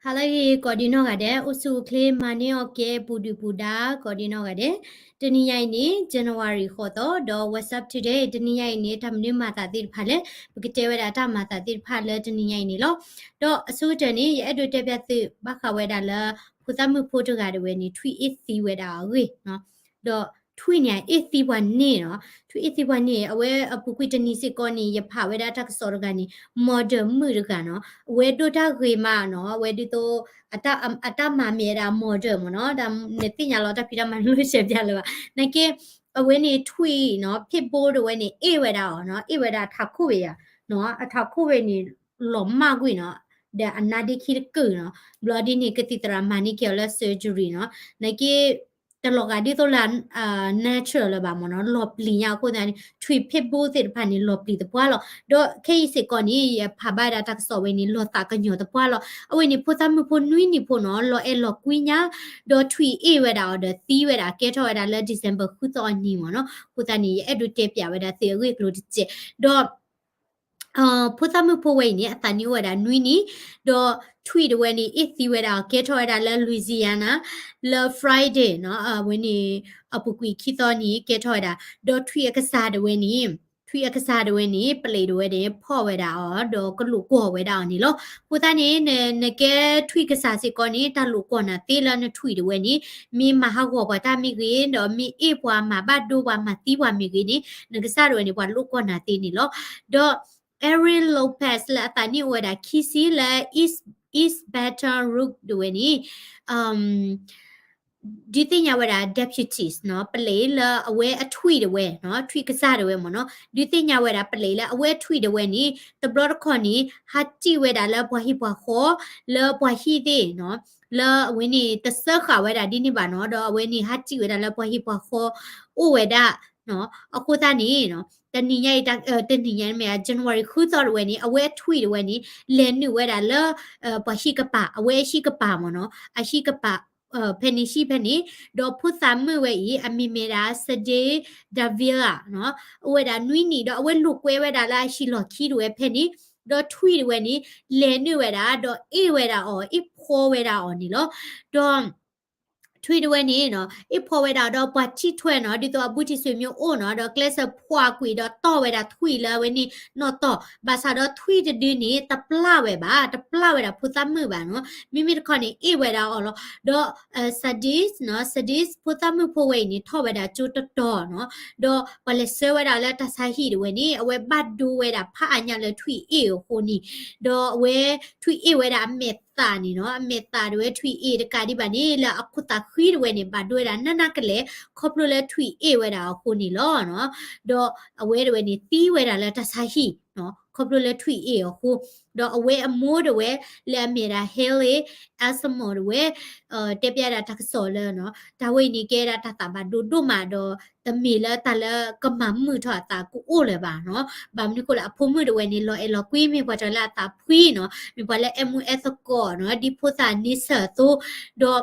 ဟါလၢအဂ့ၤ ကိးဒံနီၢ်ဂၤဒဲး, အိၣ်ဆူၣ်အိၣ်ချ့ မၤန့ၢ်အီၣ်ကဲ ပူၤဒုၣ်ပူၤဒါ ကိးဒံနီၢ်ဂၤဒဲး. တနံၤညါအံၤန့ၣ် January ဃိးသီ ဒီး What's Up Today တနံၤညါအံၤန့ၣ် တၢ်မနုၤမၤသးသ့ၣ်တဖၣ်လဲၣ်, ပကတဲဝဲဒၣ်တၢ်မၤသးသ့ၣ်တဖၣ်လၢတနံၤညါအံၤန့ၣ်လီၤ. ဒီးအဆိကတၢၢ်န့ၣ် ယအဲၣ်ဒိးတဲပျးသုး ဘၣ်ဃးဝဲဒၣ်လၢ ဖိသၣ်မုၣ်ဖိတဂၤဒၣ်ဝဲန့ၣ် ထွံၣ်အ့ၣ်သံဝဲဒၣ်အဂ့ၢ်, ဒီးထွံၣ်န့ၣ် အ့ၣ်သံပှၤန့ၣ်နီၤ, ထွံၣ်အ့ၣ်သံပှၤန့ၣ် အဝဲအပူၤကွံာ်တနံၤစ့ၢ်ကီးန့ၣ် ယဖးဝဲဒၣ်တၢ်ကစီၣ်တဂၤန့ၣ် model မုၣ်တဂၤနီၤ, အဝဲဒိၣ်တၢ်ဂ့ၤမးနီၤ, အဝဲဒ်သိး အတၢ်မၤမ့ၢ်ဝဲဒၣ် model မ့ၢ်နီၤ, နသ့ၣ်ညါလီၤတၢ်ဖံးတၢ်မၤ နလိၣ်ရှဲပျးလၢၤဘၣ်. နာ်က့ အဝဲန့ၣ်ထွံၣ်နီၤ, pit bull ဒၣ်ဝဲန့ၣ် အ့ၣ်ဝဲဒၣ်အီၤနီၤ, အ့ၣ်ဝဲဒၣ်အထးခိၣ်ဝဲယၤ, အထးခိၣ်ဝဲန့ၣ် လီၤမၢ်ကွံာ်နီၤ, ဒီးအနါဒ့ခံတကုာ်နီၤ, ဘျီဒ်န့ၣ် ကသံၣ်သရၣ်မၤန့ၢ်က့ၤအီၤလၢ surgery နီၤ, နာ်က့ တလီၤဂာ်ဒ်သိးလၢ natural လၢၤဘၣ်မ့ၢ်နီၤ, လီၤပျံၤညါအဃိသတးန့ၣ် ထွံၣ် pit bull သ့ၣ်တဖၣ်န့ၣ် လီၤပျံၤသပှၢ်လီၤ. ဒီးခဲအံၤစ့ၢ်ကီးန့ၣ် ယဖးဘၣ်ဝဲဒၣ်တၢ်ကစီၣ်ဝဲန့ၣ် လီၤသးကညီၤသပှၢ်လီၤ. အဝဲန့ၣ် ဖိသၣ်မုၣ်ဖိနွံနံၣ်ဖိနီၤ, လီၤအဲၣ်လီၤကွံညါ, ဒီးထွံၣ်အ့ၣ်ဝဲဒၣ်အီၤဒီးသံဝဲဒၣ် ကဲထီၣ်ဝဲဒၣ်လၢ December ဃုသီအနံၤမ့ၢ်နီၤ. အဃိသတးန့ၣ် ယအဲၣ်ဒိးတဲပျးဝဲဒၣ်သုးအဂ့ၢ်အကျိၤတစဲး, ဒီး ဖိသၣ်မုၣ်ဖိဝဲအံၤန့ၣ် အသးနံၣ်အိၣ်ဝဲဒၣ်နွံနံၣ်, ဒီးထွံၣ်ဒၣ်ဝဲန့ၣ် အ့ၣ်သံဝဲဒၣ်အီၤ ကဲထီၣ်ဝဲဒၣ်လၢ Louisiana လၢ Friday နီၤ, အဝဲန့ၣ် အပူၤကွံာ်ခံသီန့ၣ် ကဲထီၣ်ဝဲဒၣ်, ဒီးထွံၣ်အကစၢ်ဒၣ်ဝဲန့ၣ် ထွံၣ်အကစၢ်ဒၣ်ဝဲန့ၣ် ပလံးဒၣ်ဝဲန့ၣ် ဖီၣ်ဝဲဒၣ်အီၤ ဒီးကလိာ်ကွီၢ်ဝဲဒၣ်အီၤန့ၣ်လီၤ. အဃိသတးန့ၣ် နကဲထွံၣ်ကစၢ်စ့ၢ်ကီးန့ၣ် တၢ်လိာ်ကွီၢ်နၤသ့လၢနထွံၣ်ဒၣ်ဝဲန့ၣ် မ့ၢ်မၤဟးဂီၤပှၤတၢ်မ့ၢ်ဂ့ၤ, ဒီးမ့ၢ်အ့ၣ်ပှၤမၤဘၣ်ဒိပှၤမၤသံပှၤမ့ၢ်ဂ့ၤန့ၣ် နကစၢ်ဒၣ်ဝဲန့ၣ် ပှၤလိာ်ကွီၢ်နၤသ့န့ၣ်လီၤ. ဒီး Erin Lopez လၢအသးနံၣ်အိၣ်ဝဲဒၣ်ခံဆံလၢ East East Baton Rouge ဒၣ်ဝဲန့ၣ် ဒုးသ့ၣ်ညါဝဲဒၣ် deputies နီၤ, ပလံးလၢအဝဲအထွံၣ်ဒၣ်ဝဲနီၤ, ထွံၣ်ကစၢ်ဒၣ်ဝဲမ့ၢ်နီၤ, ဒုးသ့ၣ်ညါဝဲဒၣ်ပလံးလၢအဝဲအထွံၣ်ဒၣ်ဝဲန့ၣ် တဘျီတခီၣ်န့ၣ် ဟးတံၢ်ဝဲဒၣ်လၢပှၤဟံၣ်ပှၤဃီ လၢပှၤဟံၣ်သ့ၣ်နီၤ, လၢအဝဲန့ၣ်တစၢဃာ်ဝဲဒၣ်ဒ်န့ၣ်ဘၣ်နီၤ, ဒီးအဝဲန့ၣ်ဟးတံၢ်ဝဲဒၣ်လၢပှၤဟံၣ်ပှၤဃီအိၣ်ဝဲဒၣ် အဃိသတးန့ၣ် တနံၤညါအံၤ တနံၤညါမ့ၢ် January ဃုသီဒၣ်ဝဲန့ၣ် အဝဲအထွံၣ်ဒၣ်ဝဲန့ၣ် လဲၤနုာ်ဝဲဒၣ်လၢ ပှၤဟံၣ်ကပၤ, အဝဲအဟံၣ်ကပၤမ့ၢ်နီၤ, အဟံၣ်ကပၤ ဖဲန့ၣ်ဟံၣ်ဖဲန့ၣ်, ဒီးဖိသၣ်မုၣ်ဝဲအံၤ အမံၤမ့ၢ်ဒၣ် Sadie Davila နီၤ, အိၣ်ဝဲဒၣ်နွံနံၣ် ဒီးအဝဲလိာ်ကွဲဝဲဒၣ်လၢအဟံၣ်လီၢ်ခံဒၣ်ဝဲဖဲန့ၣ်, ဒီးထွံၣ်ဒၣ်ဝဲန့ၣ် လဲၤနုာ်ဝဲဒၣ် ဒီးအ့ၣ်ဝဲဒၣ်အီၤ အ့ၣ်ဖှီဝဲဒၣ်အီၤန့ၣ်လီၤ. ဒီး ထွံၣ်ဒၣ်ဝဲန့ၣ် အ့ၣ်ဖှီဝဲဒၣ်ဒီးပှၤထံၣ်ထွဲနီၤ, ဒ်သိးအဘူးတံၢ်ဆွေမျိုးအိၣ်နီၤ, ဒီးကျဲးစၢးဖှီၣ်ကွံာ်ဒီးတီၢ်ဝဲဒၣ်ထွံၣ်လၢအဝဲန့ၣ်နီၢ်တီၢ်, ဘၣ်ဆၣ်ဒီးထွံၣ်တဒုန့ၣ် တပျၢ်ဝဲဘၣ်, တပျၢ်ဝဲဒၣ်ဖိသၣ်မုၣ်ဘၣ်နီၤ, မ့မ့ၢ်တခီန့ၣ် အ့ၣ်ဝဲဒၣ်အီၤလီၤ. ဒီး Sadie နီၤ, Sadie ဖိသၣ်မုၣ်ဖိဝဲအံၤန့ၣ် ထီၣ်ဝဲဒၣ်ကၠိတတီၤနီၤ, ဒီးပှၤလဲၤဆှၢဝဲဒၣ်လၢတၢ်ဆါဟံၣ်ဒၣ်ဝဲန့ၣ် အဝဲဘၣ်ဒိဝဲဒၣ်ဖးအါညါလၢထွံၣ်အ့ၣ်အဃိန့ၣ်, ဒီးအဝဲထွံၣ်အ့ၣ်ဝဲဒၣ်အမဲာ်သၣ်န့ၣ်နီၤ, အမဲာ်သၣ်ဒၣ်ဝဲထွံၣ်အ့ၣ်တကးဒံးဘၣ်န့ၣ် လၢအခိၣ်သးဃံဒၣ်ဝဲန့ၣ် ဘၣ်ဒိဝဲဒၣ်နးနးကလဲာ် ခီဖျိလၢထွံၣ်အ့ၣ်ဝဲဒၣ်အဃိန့ၣ်လီၤ. ဒီးအဝဲဒၣ်ဝဲန့ၣ် သံဝဲဒၣ်လၢတၢ်ဆါဟံၣ် ခီဖျိလၢထွံၣ်အ့ၣ်အဃိ, ဒီးအဝဲအမိၢ်ဒၣ်ဝဲ လၢအမ့ၢ်ဒၣ် Haley Alsamo ဒၣ်ဝဲ တဲပျးဒၣ်တၢ်ကစီၣ်လၢ တၢ်ဝဲအံၤန့ၣ် ကဲဒၣ်တၢ်သးဘၣ်ဒိဒိၣ်မးဒီး တမ့ၢ်လၢတၢ်လၢကမၤမုာ်ထီၣ်အသးကအိၣ်လၢၤဘၣ်နီၤ, ဘၣ်မနုၤဃိလၢအဖိမုၣ်ဒၣ်ဝဲန့ၣ် လီၤအဲၣ်လီၤကွံ မ့ၢ်ပှၤတဂၤလၢအသးဖှံနီၤ, မ့ၢ်ပှၤလၢအဲၣ်မူအဲၣ်သကိးနီၤ, ဒ်ဖိသၣ်န့ဆၢၣ်အသိး, ဒီး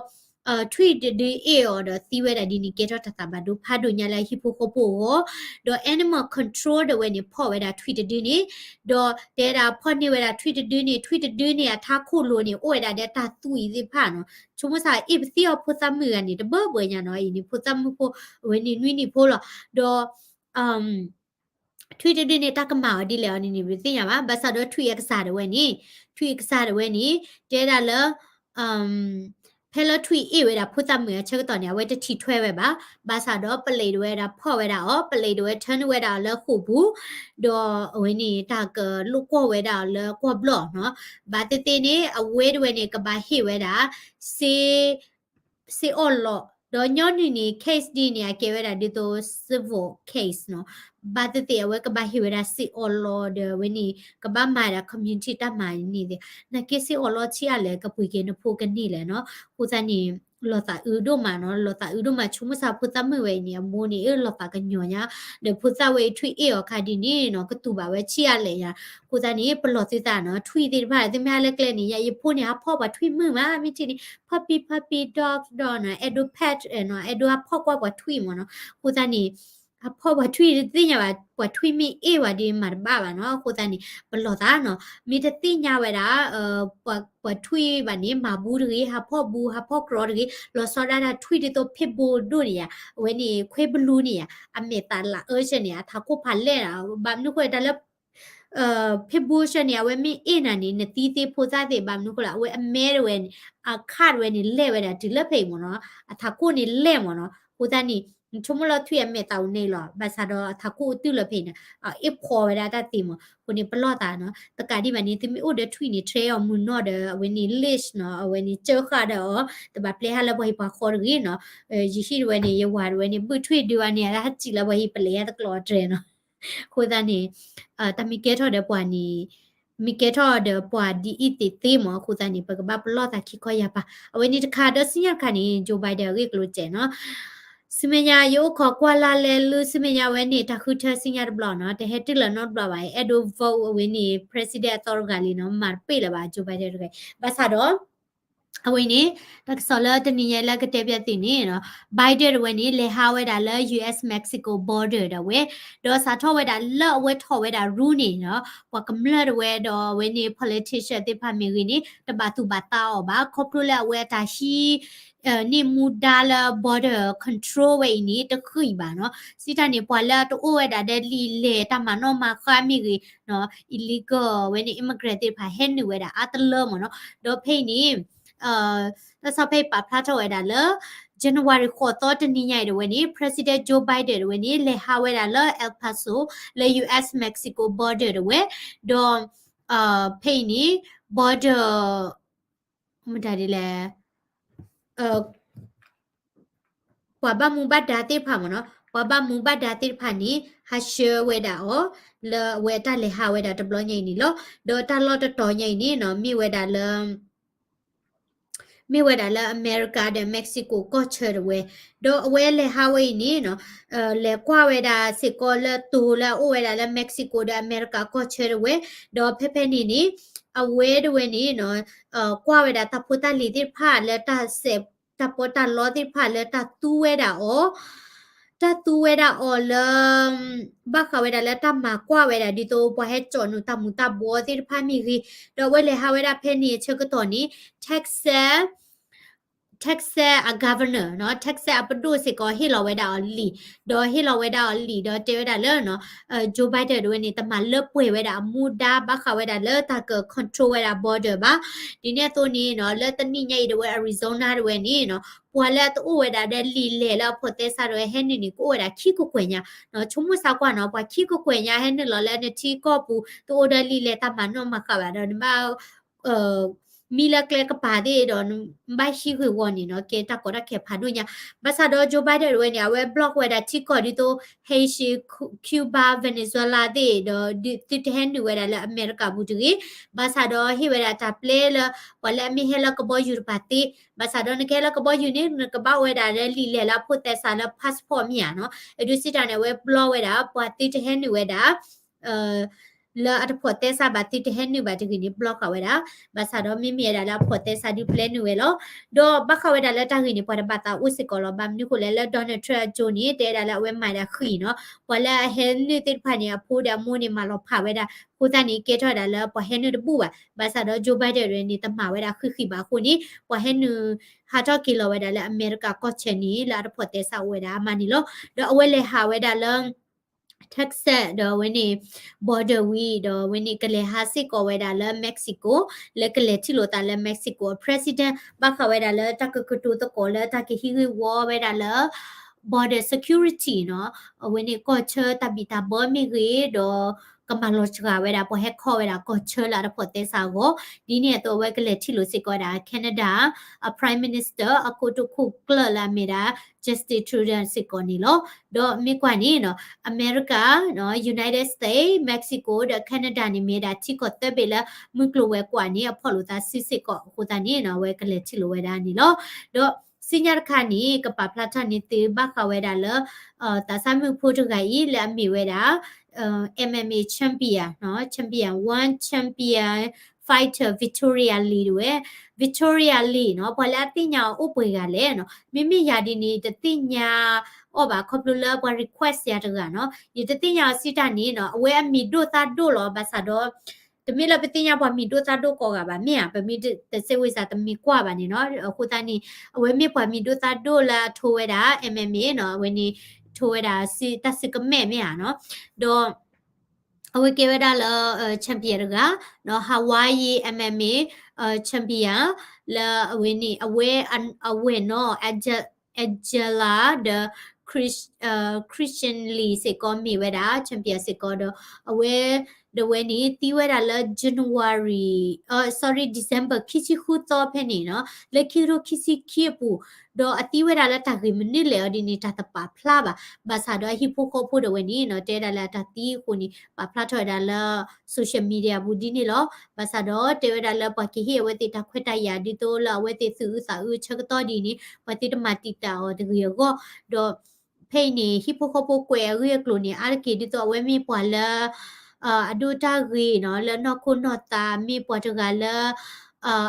ထွံၣ်တဒုအ့ၣ်အီၤဒီးသံဝဲဒၣ်ဒ်န့ၣ် ကဲထီၣ်တၢ်သးဘၣ်ဒိဖးဒိၣ်ညါလၢအဟံၣ်ဖိဃီဖိအဂီၢ်, ဒီး animal control ဒၣ်ဝဲန့ၣ် ဖီၣ်ဝဲဒၣ်ထွံၣ်တဒုန့ၣ်, ဒီးတဲဒၣ်ဖီၣ်န့ၢ်ဝဲဒၣ်ထွံၣ်တဒုန့ၣ်, ထွံၣ်တဒုန့ၣ် အထးခိၣ်လိၤန့ၣ် အိၣ်ဝဲဒၣ်ဒီးတၢ်သွံၣ်သ့ၣ်တဖၣ်နီၤ, ဆိကမိၣ်ဆၣ်အ့ၣ်ပသံအီၤဖိသၣ်မုၣ်ဂၤန့ၣ် တဘၢဘၢညါနီၤ, အံၤန့ၣ် ဖိသၣ်မုၣ်ဖိ အဝဲန့ၣ်နွံနံၣ်ဖိလီၤ, ဒီး ထွံၣ်တဒုန့ၣ် တၢ်ကမၤအီၤဒ်လဲၣ်အီၤန့ၣ်န့ၣ် ပသ့ၣ်ညါဘၣ်, ဘၣ်ဆၣ်ဒီးထွံၣ်အကစၢ်ဒၣ်ဝဲန့ၣ်, ထွံၣ်အကစၢ်ဒၣ်ဝဲန့ၣ် တဲဒၣ်လၢ ဖဲလၢထွံၣ်အ့ၣ်ဝဲဒၣ်ဖိသၣ်မုၣ်အဆၢကတီၢ်န့ၣ် အဝဲတထံၣ်ထွဲဝဲဘၣ်, ဘၣ်ဆၣ်ဒီးပလံးဒၣ်ဝဲဒၣ်ဖီၣ်ဝဲဒၣ်အီၤ, ပလံးဒၣ်ဝဲထၢနုာ်ဝဲဒၣ်အီၤလၢဃိာ်ပူၤ, ဒီးအဝဲန့ၣ် တၢ်ကလိာ်ကွီၢ်ဝဲဒၣ်အီၤလၢကွီၢ်ဘျီၣ်နီၤ, ဘၣ်သ့ၣ်သ့ၣ်န့ၣ် အဝဲဒၣ်ဝဲန့ၣ် ကဘၣ်ဟ့ၣ်ဝဲဒၣ် စ့ စ့အီၣ်လီး, ဒီးညီနုၢ်န့ၣ် case ဒ်န့ၣ် အကဲဝဲဒၣ်ဒ်သိး civil case နီၤ, ဘၣ်သ့ၣ်သ့ၣ် အဝဲကဘၣ်ဟ့ၣ်ဝဲဒၣ်စ့အီၣ်လီးဒီး အဝဲန့ၣ် ကဘၣ်မၤဒၣ် community တၢ်မၤန့ၣ်သ့ၣ်, နာ်က့စ့အီၣ်လီးဆံးအါလဲၣ် ကပှ့ၤက့ၤနဖိကန့ၢ်လဲၣ်နီၤ, အဃိသတးန့ၣ် လီၤသးအုးဒိၣ်မးနီၤ, လီၤသးအုးဒိၣ်မး ဆိကမိၣ်ဆၣ်ဖိသၣ်မုၣ်ဝဲအံၤန့ၣ် အမိၢ်န့ၣ် အၢ လီၤသးကညီၤညါ, ဒီးဖိသၣ်ဝဲအံၤထွံၣ်အ့ၣ်အီၤခါဒ်န့ၣ်နီၤ ကတူၢ်ဘၣ်ဝဲဆံးအါလဲၣ်ယါ, အဃိသတးန့ၣ် ပလီၢ်သုသးနီၤ, ထွံၣ်သ့ၣ်တဖၣ် သုမ့ၢ်ဟးလၢကျဲန့ၣ် ယၤယဖိန့ၣ် ဟးဖီၣ်ပှၤထွံၣ်မုၣ်မး မ့ၢ်ထံၣ်န့ၣ် puppy puppy dog dog နီၤ, အဲၣ်ဒိး pet နီၤ, အဲၣ်ဒိးဟးဖီၣ်ကွၢ်ပှၤထွံၣ်မ့ၢ်နီၤ, အဃိသတးန့ၣ် ဟးဖီၣ်ပှၤထွံၣ်တသ့ၣ်ညါဘၣ်, ပှၤထွံၣ်မ့ၢ်အ့ၣ်ဝဲဒီးမၤတဘၣ်ဘၣ်နီၤ. အဃိသတးန့ၣ် ပလီၢ်သးနီၤ, မ့ၢ်တသ့ၣ်ညါဝဲဒၣ် ပှၤထွံၣ်ဘၣ်န့ၣ် မၤဘူတဂ့ၤ, ဟးဖီၣ်ဘူ ဟးဖီၣ်ကြီတဂ့ၤ, လီၤဆီဒၣ်တၢ်ထွံၣ်ဒ်သိး ဖ့ၣ်ဘူဒိၣ်န့ၣ်ယါ, အဝဲန့ၣ် ခွ့ဘလူန့ၣ်ယါ, အမဲာ်သးလၤအၢစၢၤန့ၣ် အထးခိၣ်ဖးလဲၢ်နီၤ, ဘၣ်မနုၤဃိတၢ်လၢ ဖ့ၣ်ဘူစၢၤန့ၣ် အဝဲမ့ၢ်အ့ၣ်နၤန့ၣ် နသံသ့ဖိသၣ်သ့ ဘၣ်မနုၤဃိလၢ အဝဲအမဲတဝဲန့ၣ် အခၣ်တဝဲန့ၣ် လဲၢ်ဝဲဒၣ်တုၤလၢဖဲအံၤမ့ၢ်နီၤ, အထးခိၣ်န့ၣ်လဲၢ်မ့ၢ်နီၤ. အဃိသတးန့ၣ် နဆိကမိၣ်လၢထွံၣ်အမဲာ်သးအိၣ်န့ၣ်လီၤ, ဘၣ်ဆၣ်ဒီးအထးခိၣ်အတုၢ်လၢဖဲအံၤန့ၣ် အအ့ၣ်ဖီဝဲဒၣ်တၢ်သ့မ့ၢ်, အဃိန့ၣ် ပလီၢ်သးနီၤ, တကးဒံးဘၣ်န့ၣ် သုမ့ၢ်အိၣ်ဒီးထွံၣ်န့ၣ် ထဲအီၤမုၢ်နီၢ်ဒီး အဝဲန့ၣ် လ့ၣ်နီၤ, အဝဲန့ၣ်စၢဃာ်ဒီးအီၤ, တဘၣ်ပျဲဟးလၢပှၤဟံၣ်ပှၤဃီတဂ့ၤနီၤ, ယဟံၣ်တဝဲန့ၣ် ယဝၤတဝဲန့ၣ် ဘုၣ်ထွံၣ်ဒုးဘၣ်န့ၣ် အဟးစံၣ်လၢပှၤဟံၣ်ပလဲၤယါတကျိးအတြဲၤနီၤ. အဃိသတးန့ၣ် တၢ်မ့ၢ်ကဲထီၣ်ဒီးပှၤန့ၣ် မ့ၢ်ကဲထီၣ်ဒီးပှၤဒ်အံၤသ့သ့မ့ၢ်, အဃိသတးန့ၣ် ပကဘၣ်ပလီၢ်သးခံခီယါပၤ. အဝဲန့ၣ်တခါ ဒီးဆူညါတခါန့ၣ် Joe Biden အဂ့ၢ်ကျိၤစဲးနီၤ, ဆူမဲာ်ညါ ယအိၣ်ခိးကွၢ်လၢ်လဲၤလၢဆူမဲာ်ညါဝဲန့ၣ် တၢ်ဃုထၢဆူညါတဘျီနီၤ, တဟဲတုၤလၢၤနီတဘျီဘၣ်, အဲၣ်ဒိး vote အဝဲန့ၣ် president အသီတဂၤလံနီၤ, မၤတပ့ၢ်လၢၤဘၣ် Joe Biden တဂၤ, ဘၣ်ဆၣ်ဒီး အဝဲန့ၣ် တၢ်ကစီၣ်လၢတနံၤညါလၢကတဲပၠးသုန့ၣ်နီၤ, Biden တဝဲန့ၣ် လဲၤဟးဝဲဒၣ်လၢ U S Mexico border ဒီးဝဲ, ဒီးစးထီၣ်ဝဲဒၣ်လၢအဝဲထီၣ်ဝဲဒၣ် rule န့ၣ်နီၤ, ပှၤကမျၢၢ်တဝဲဒီးအဝဲန့ၣ် politician သ့ၣ်တဖၣ်မ့ၢ်ဂ့ၤန့ၣ် တဘၣ်သူၣ်ဘၣ်သးအီၤဘၣ်, ခီဖျိလၢအဝဲအတၢ်ဟံး န့ၢ်မူဒါလၢ border control ဝဲအံၤန့ၣ် တဃံးဘၣ်နီၤ. စံးတၢ်န့ၣ် ပှၤလၢအတအိၣ်ဝဲဒၣ်ဒီးလံာ်လဲၢ်တၢ်မၤနီၣ်မၤဃါမ့ၢ်ဂ့ၤနီၤ, illegal ဝဲန့ၣ် immigrant သ့ၣ်တဖၣ်ဟဲနုာ်ဝဲဒၣ်အါတလၢမ့ၢ်နီၤ. ဒီးဖဲအံၤန့ၣ် တၢ်ဆီၣ်ဖဲအံၤပာ်ဖျါထီၣ်ဝဲဒၣ်လၢ January ဃိးသီတနံၤညါအံၤတဝဲန့ၣ် President Joe Biden တဝဲန့ၣ် လဲၤဟးဝဲဒၣ်လၢ El Paso လၢ U S Mexico border တဝဲ, ဒီး ဖဲအံၤန့ၣ် border မတၤဒ်လဲၣ် ပှၤဘၣ်မူဘၣ်ဒါသ့ၣ်တဖၣ်မ့ၢ်နီၤ, ပှၤဘၣ်မူဘၣ်ဒါသ့ၣ်တဖၣ်န့ၣ် ဟးဆှၢဝဲဒၣ်အီၤ လၢအဝဲအတၢ်လဲၤဟးဝဲဒၣ်တဘျီညါအံၤန့ၣ်လီၤ. ဒီးတၢ်လီၢ်တတီၤညါအံၤန့ၣ်နီၤ မ့ၢ်ဝဲဒၣ်လၢ မ့ၢ်ဝဲဒၣ်လၢအမဲရကၤဒီး Mexico ကီၢ်ဆၢတဝဲ, ဒီးအဝဲလဲၤဟးဝဲအံၤန့ၣ်နီၤ လဲၤကွၢ်ဝဲဒၣ်စ့ၢ်ကီးလၢတိၤလၢအအိၣ်ဝဲဒၣ်လၢ Mexico ဒီးအမဲရကၤကီၢ်ဆၢတဝဲ, ဒီးဖဲဖဲန့ၣ်န့ၣ် အဝဲတဝဲန့ၣ်နီၤ ကွၢ်ဝဲဒၣ်တၢ်ဖိတၢ်လံၤသ့ၣ်တဖၣ်လၢတၢ်စဲး တၢ်ပီးတၢ်လီသ့ၣ်တဖၣ်လၢတၢ်သူဝဲဒၣ်အီၤ တၢ်သူဝဲဒၣ်အီၤလၢ ဘၣ်ဃးဝဲဒၣ်လၢတၢ်မၤကွၢ်ဝဲဒၣ် ဒ်သိးပှၤဟဲကၠီးနုာ်တၢ်မူၤတၢ်ဘှီးသ့ၣ်တဖၣ်မ့ၢ်ဂ့ၤ, ဒီးအဝဲလဲၤဟးဝဲဒၣ်ဖဲန့ၣ်အဆၢကတီၢ်န့ၣ် Texas Texas အ governor နီၤ Texas အပဒိၣ်စ့ၢ်ကီး ဟ့ၣ်လီၤဝဲဒၣ်အီၤလံာ်, ဒီးဟ့ၣ်လီၤဝဲဒၣ်အီၤလံာ် ဒီးတဲဝဲဒၣ်လၢ Joe Biden တဝဲန့ၣ် တမၤလၢပှဲၤဝဲဒၣ်အမူဒါ ဘၣ်ဃးဝဲဒၣ်လၢတၢ်က control ဝဲဒၣ် border ဘၣ်. ဒ်န့ၣ်အသိးန့ၣ်နီၤ လၢတနံၤညါအံၤတဝဲ Arizona တဝဲန့ၣ်နီၤ ပှၤလၢအတအိၣ်ဝဲဒၣ်ဒီးလံာ်လဲၢ်လၢအဖိးသဲစးတဝဲဟဲနုာ်န့ၣ် ကအိၣ်ဝဲဒၣ်ခံကကွဲၢ်ညါ, ဆိကမိၣ်စၢ်ကွၢ်နီၤ ပှၤခံကကွဲၢ်ညါဟဲနုာ်လီၤလၢနထံကီၢ်ပူၤ တအိၣ်ဒီးလံာ်လဲၢ်တၢ်မၤနီၣ်မၤဃာ်ဘၣ်ဒီး နဘၣ် မံလၢကျဲကပၤသ့ၣ်ဒီး နဘၣ်ဟံးဂ့ၢ်ဝီန့ၣ်နီၤ ကဲတၢ်ကီတၢ်ခဲဖးဒိၣ်ညါ. ဘၣ်ဆၣ်ဒီး Joe Biden တဝဲန့ၣ် အဝဲ block ဝဲဒၣ်ထံကီၢ်ဒ်သိး Haiti, Cuba, Venezuela သ့ၣ်ဒီး သုတဟဲနုာ်ဝဲဒၣ်လၢအမဲရကၤပူၤတဂ့ၤ. ဘၣ်ဆၣ်ဒီးဟ့ၣ်ဝဲဒၣ်တၢ်ပျဲလၢ ပှၤလၢအမ့ၢ်ဟဲလၢကဘီယူၤတပၤသ့, ဘၣ်ဆၣ်ဒီးနကဟဲလၢကဘီယူၤန့ၣ် နကဘၣ်အိၣ်ဝဲဒၣ်လၢလံာ်လဲၢ်လၢအဖိးသဲစးလၢ passport မ့ၢ်ဧါနီၤ. အဒုးစံးတၢ်န့ၣ် အဝဲ block ဝဲဒၣ် ပှၤသုတဟဲနုာ်ဝဲဒၣ် လၢအတဖိးသဲစးဘၣ်သုတဟဲနုာ်ဘၣ်တဂ့ၤန့ၣ် block ဃာ်ဝဲဒၣ်. ဘၣ်ဆၣ်ဒီးမ့မ့ၢ်ဝဲဒၣ်လၢအဖိးသဲစးဒုးပျဲနုာ်ဝဲလီၤ. ဒီးဘၣ်ဃးဝဲဒၣ်လၢတၢ်ဂ့ၢ်န့ၣ် ပှၤတဘၣ်သးအိၣ်စ့ၢ်ကီးလီၤ. ဘၣ်မနုၤဃိလဲၣ်လၢ Donald Trump အကၠိန့ၣ် တဲဝဲဒၣ်လၢအဝဲမၤဒၣ်ဃံးနီၤ ပှၤလၢအဟဲနုာ်သ့ၣ်တဖၣ်န့ၣ် အဖိဒီးအမိၢ်န့ၣ် မၤလီၤဖးဝဲဒၣ် အဃိသတးန့ၣ် ကဲထီၣ်ဝဲဒၣ်လၢပှၤဟဲနုာ်တဘူၣ်ဘၣ်. ဘၣ်ဆၣ်ဒီး Joe Biden န့ၣ် တမၤဝဲဒၣ်ဃံးဃံးဘၣ်အဃိန့ၣ် ပှၤဟဲနုာ်ဟးထီၣ်က့ၤလီၤဝဲဒၣ်လၢအမဲရကၤကီၢ်ဆၢန့ၣ် လၢအတဖိးသဲစးအိၣ်ဝဲဒၣ်အမးန့ၣ်လီၤ. ဒီးအဝဲလဲၤဟးဝဲဒၣ်လၢ Texas ဒီးအဝဲန့ၣ် border ဝံၤ ဒီးအဝဲန့ၣ်ကလဲၤဟးစ့ၢ်ကီးဝဲဒၣ်လၢ Mexico လၢကလဲၤထံၣ်လိာ်သးလၢ Mexico အ president ဘၣ်ဃးဝဲဒၣ်လၢတၢ်ကကတိၤသကိးလၢတၢ်ကဟံးဂ့ၢ်ဝီဝဲဒၣ်လၢ border security နီၤ, အဝဲန့ၣ်ကီၢ်ဆၢတၢ်ဘံၣ်တၢ်ဘၢမ့ၢ်ဂ့ၤ ဒီးကမၤလီၤစှၤဝဲဒၣ်ပှၤဟဲခီဝဲဒၣ်ကီၢ်ဆၢလၢအတဖိးသဲစးအဂီၢ်, ဒ်န့ၣ်အသိးအဝဲကလဲၤထံၣ်လိာ်စ့ၢ်ကီးဝဲဒၣ် Canada အ Prime Minister အကိတိာ်ခိၣ်ကျၢၢ်လၢအမ့ၢ်ဒၣ် Justin Trudeau စ့ၢ်ကီးန့ၣ်လီၤ. ဒီးမ့ၢ်ကွၢ်န့ၣ်နီၤ အမဲရကၤ United States, Mexico ဒီး Canada န့ၣ်မ့ၢ်ဒၣ်ထံကီၢ်သၢဘ့ၣ်လၢမုၢ်ကျိၤဝဲၤကွာ်န့ၣ် အဖီၣ်လိာ်သးစုစ့ၢ်ကီးအဃိသတးန့ၣ်နီၤ အဝဲကလဲၤထံၣ်လိာ်ဝဲဒၣ်န့ၣ်လီၤ. ဒီးဆူညါတခါန့ၣ် ကပာ်ဖျါထီၣ်န့ၢ်သုဘၣ်ဃးဝဲဒၣ်လၢ သးစၢ်မုၣ်ဖိတဂၤအံၤလၢအမ့ၢ်ဝဲဒၣ် MMA champion နီၤ, champion one, champion five fighter Victoria Lee တဝဲ, Victoria Lee နီၤ, ပှၤလၢအသ့ၣ်ညါအီၤအိၣ်ပှဲၤဂၤလဲၣ်နီၤ, မ့မ့ၢ်ယၤဒ်န့ၣ် တသ့ၣ်ညါအီၤဘၣ် ခီဖျိလၢပှၤ request ယၤတဂၤနီၤ, ယတသ့ၣ်ညါအီၤစံးတၢ်န့ၣ်နီၤ, အဝဲအမံၤဒိၣ်သၣ်ဒိၣ်လီၤ ဘၣ်ဆၣ်ဒီး တမ့ၢ်လၢပသ့ၣ်ညါပှၤမံၤဒိၣ်သၣ်ဒိၣ်ကိးဂၤဘၣ် မ့ၢ်ဧါ, ပမ့ၢ်တစဲးဝံၤစးတမံၤကွၢ်ဘၣ်န့ၣ်နီၤ, အဃိသတးန့ၣ် အဝဲမ့ၢ်ပှၤမံၤဒိၣ်သၣ်ဒိၣ်လၢအထိဝဲဒၣ် MMA နီၤ, အဝဲန့ၣ် ထိဝဲဒၣ်တၢ်စုကမဲာ်မ့ၢ်ဧါနီၤ, ဒီး အဝဲကဲဝဲဒၣ်လၢ champion တဂၤ, ဒီး Hawaii MMA champion လၢအဝဲန့ၣ် အဝဲ အဝဲၢ်နီၤ Angela ဒီး Christian Lee စ့ၢ်ကီးမ့ၢ်ဝဲဒၣ် champion စ့ၢ်ကီးဒီး အဝဲ ဒီးဝဲန့ၣ် သံဝဲဒၣ်လၢ January, sorry, December ခံဆံဃုသီဖဲန့ၣ်နီၤ, လၢခံကထိခံဆံခံအပူၤ, ဒီးအသံဝဲဒၣ်လၢတၢ်ဂ့ၢ်မနုၤလဲၣ်အီၤဒ်န့ၣ် တၢ်တပာ်ဖျါဘၣ်, ဘၣ်ဆၣ်ဒီးအဟံၣ်ဖိဃီဖိဒီးဝဲန့ၣ်နီၤ တဲဒၣ်လၢအတၢ်သံအဃိန့ၣ် ပာ်ဖျါထီၣ်ဝဲဒၣ်လၢ social media ပူၤဒ်န့ၣ်လီၤ. ဘၣ်ဆၣ်ဒီးတဲဝဲဒၣ်လၢပှၤကဟ့ၣ်အဝဲသ့ၣ်တၢ်ခွဲးတၢ်ယာ်ဒ်သိးလၢအဝဲသ့ၣ်သူၣ်အုးသးအုးဆၢကတီၢ်ဒ်န့ၣ် ပှၤသုတမၤတံာ်တာ်အီၤတဂ့ၤအဂီၢ်, ဒီး ဖဲအံၤန့ၣ် ဟံၣ်ဖိဃီဖိကွဲးအဂ့ၢ်အကျိၤန့ၣ် အါတက့ၢ်ဒ်သိးအဝဲမ့ၢ်ပှၤလၢ အဒိၣ်တၢ်ဂ့ၤနီၤ လၢနီၢ်ခိနီၢ်သး မ့ၢ်ပှၤတဂၤလၢ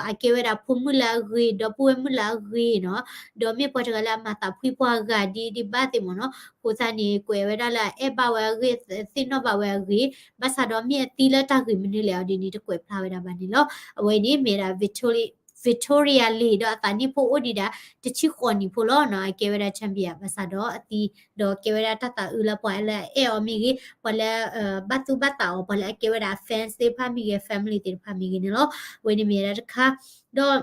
အကဲဝဲဒၣ်ဖိမုၣ်လၢအဂ့ၤ ဒီပုၢ်ဝဲၢ်မုၣ်လၢအဂ့ၤနီၤ, ဒီးမ့ၢ်ပှၤတဂၤလၢအမၤသးဖှံပှၤဂၤဒ်ဒ်ဘၣ်သ့ၣ်မ့ၢ်နီၤ, အဃိသတးန့ၣ် ကွဲးဝဲဒၣ်လၢအအဲၣ်ဘၣ်ဝဲအဂ့ၢ် သ့ၣ်နီၣ်ဘၣ်ဝဲအဂ့ၢ်, ဘၣ်ဆၣ်ဒီးမ့ၢ်အသံလၢတၢ်ဂ့ၢ်မနုၤလဲၣ်အီၤဒ်န့ၣ် တကွဲးဖျါဝဲဒၣ်ဘၣ်န့ၣ်လီၤ. အဝဲအံၤန့ၣ်မ့ၢ်ဒၣ် Victoria Lee ဒီးအသးနံၣ်ဖိအိၣ်ဒံးဒၣ် တဆံဃိးနံၣ်ဖိလီၤနီၤ, အကဲဝဲဒၣ် champion ဘၣ်ဆၣ်ဒီးအသံ ဒီးကဲဝဲဒၣ်တၢ်သးအုးလၢပှၤလၢအအဲၣ်အီၤမ့ၢ်ဂ့ၤ, ပှၤလၢ ဘၣ်သူၣ်ဘၣ်သးအီၤ ပှၤလၢအကဲဝဲဒၣ် fans သ့ၣ်တဖၣ်မ့ၢ်ဂ့ၤ family သ့ၣ်တဖၣ်မ့ၢ်ဂ့ၤန့ၣ်လီၤ. အဝဲန့ၣ်မ့ၢ်ဝဲဒၣ်တခါ, ဒီး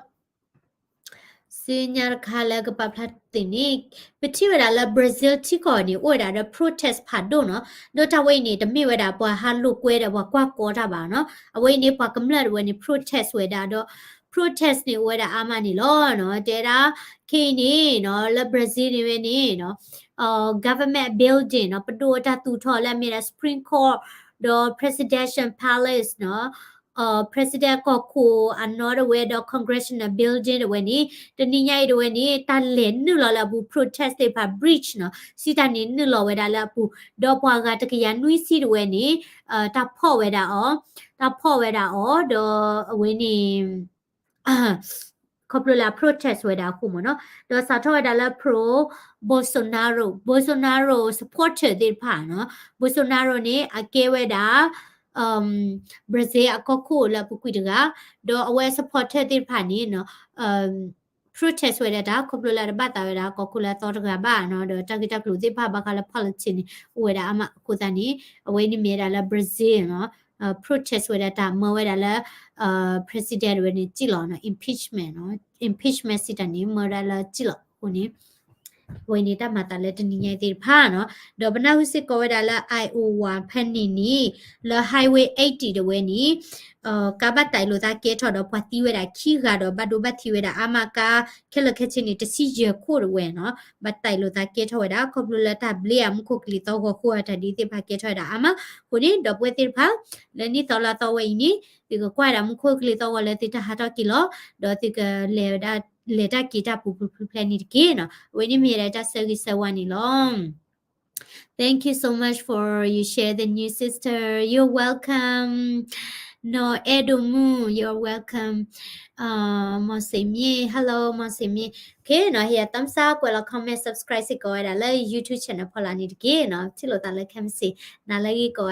ဆူညါတခါလၢကပာ်ဖျါသ့ၣ်န့ၣ်, ပထံၣ်ဝဲဒၣ်လၢ Brazil ထံကီၢ်န့ၣ် အိၣ်ဝဲဒၣ်ဒီး protest ဖးဒိၣ်နီၤ, ဒီးတၢ်ဝဲအံၤန့ၣ် တမ့ၢ်ဝဲဒၣ်ပှၤဟးလိာ်ကွဲဒီးပှၤကွၢ်ကီတၢ်ဘၣ်နီၤ, အဝဲအံၤန့ၣ် ပှၤကမျၢၢ်တဝဲန့ၣ် protest ဝဲဒၣ်ဒီး protest န့ၣ် အိၣ်ဝဲဒၣ်အါမးန့ၣ်လီၤနီၤ, တဲဒၣ် ခဲအံၤန့ၣ်နီၤ လၢ Brazil န့ၣ်ဝဲန့ၣ်နီၤ government building နီၤ ပဒိၣ်အတၢ်သူၣ်ထီၣ်လၢအမ့ၢ်ဒၣ် Supreme Court ဒီး Presidential Palace နီၤ President ကီၢ်ခိၣ်အနီၢ်တဝဲဒီး Congressional Building တဝဲန့ၣ် တနံၤညါအံၤတဝဲန့ၣ် တၢ်လဲၤနုာ်လီၤလၢအပူၤ protest သ့ၣ်တဖၣ် bridge နီၤ စံးတၢ်န့ၣ်နုာ်လီၤဝဲဒၣ်လၢအပူၤ ဒီးပှၤဂၤတကယၤနွံဆံတဝဲန့ၣ် တၢ်ဖီၣ်ဝဲဒၣ်အီၤ တၢ်ဖီၣ်ဝဲဒၣ်အီၤ ဒီးအဝဲန့ၣ် ခီဖျိလၢအ protest ဝဲဒၣ်အဃိမ့ၢ်နီၤ ဒီးစးထီၣ်ဝဲဒၣ်လၢ pro Bolsonaro, Bolsonaro supporter သ့ၣ်တဖၣ်နီၤ Bolsonaro န့ၣ် အကဲဝဲဒၣ် Brazil အကီၢ်ခိၣ်လၢအပူၤကွံာ်တဂၤ ဒီးအဝဲ supporter သ့ၣ်တဖၣ်န့ၣ်နီၤ protest ဝဲဒၣ်တၢ် ခီဖျိလၢတဘၣ်သးဝဲဒၣ်ကီၢ်ခိၣ်လၢအသီတဂၤဘၣ်နီၤ ဒီးတၢ်ဂ့ၢ်တၢ်ကျိၤသ့ၣ်တဖၣ်ဘၣ်ဃးလၢ politics န့ၣ် အိၣ်ဝဲဒၣ်အါမးအဃိသတးန့ၣ် အဝဲန့ၣ်မ့ၢ်ဝဲဒၣ်လၢ Brazil နီၤ protest ဝဲဒၣ်တၢ်မၢဝဲဒၣ်လၢ president ဝဲန့ၣ်စံၣ်လီၤနီၤ impeachment နီၤ impeachment စံးတၢ်န့ၣ် မၢဝဲဒၣ်လၢစံၣ်လီၤအဃိန့ၣ် အဝဲန့ၣ်တၢ်မၤသးလၢတနံၤညါအံၤသ့ၣ်တဖၣ်နီၤ ဒီးပနၢ်ဟူစ့ၢ်ကီးဝဲဒၣ်လၢ Iowa ဖဲန့ၣ်န့ၣ် လၢ Highway eighty တဝဲန့ၣ် ကါဘၣ်တၢ်လိာ်သးကဲထီၣ်ဒီးပှၤသံဝဲဒၣ်ခံဂၤဒီးဘၣ်ဒိဘၣ်ထံးဝဲဒၣ်အါမး ကါခဲလၢာ်ခဲဆ့န့ၣ် တဆံယဲၢ်ခိၣ်တဝဲနီၤ ဘၣ်တၢ်လိာ်သးကဲထီၣ်ဝဲဒၣ် ခီဖျိလၢတၢ်ဘျ့အမူခိၣ်ကလံၤသီဂီၤဃိအတၢ်ဒ်သ့ၣ်တဖၣ်ကဲထီၣ်ဝဲဒၣ်အါမး အဃိန့ၣ် ဒီပုၢ်ဝဲၢ်သ့ၣ်တဖၣ် လၢနံၣ်သီလါသီဝဲအံၤန့ၣ် သုကကွၢ်ဒၣ်မူခိၣ်ကလံၤသီဂီၤလၢသုတၢ်ဟးထီၣ်က့ၤလီၤ ဒီးသုကလဲၤဝဲဒၣ် လဲၤတၢ်က့ၤတၢ်ပူၤပူၤဖျဲးဖျဲးန့ၣ်တက့ၢ်နီၤ အဝဲန့ၣ်မ့ၢ်ဝဲဒၣ်တၢ်ဆၢဂ့ၤဆၢဝါန့ၣ်လီၤ Thank you so much for you share the news, sister. You're welcome. နီၢ်အဲၣ်ဒိၣ်မုၣ် you're welcome. မီၢ်စ့မ့ၢ် hello မီၢ်စ့မ့ၢ် okay နီၤ ဟ့ၣ်ယၤ thumbs up ကွဲးလီၤ comment subscribe စ့ၢ်ကီးဝဲဒၣ်လၢ YouTube channel ဖီလာ်န့ၣ်တက့ၢ်နီၤ ထံၣ်လိာ်သးလၢခဲမုၢ်ဆ့ၣ် နၤလၢအဂ့ၤကိး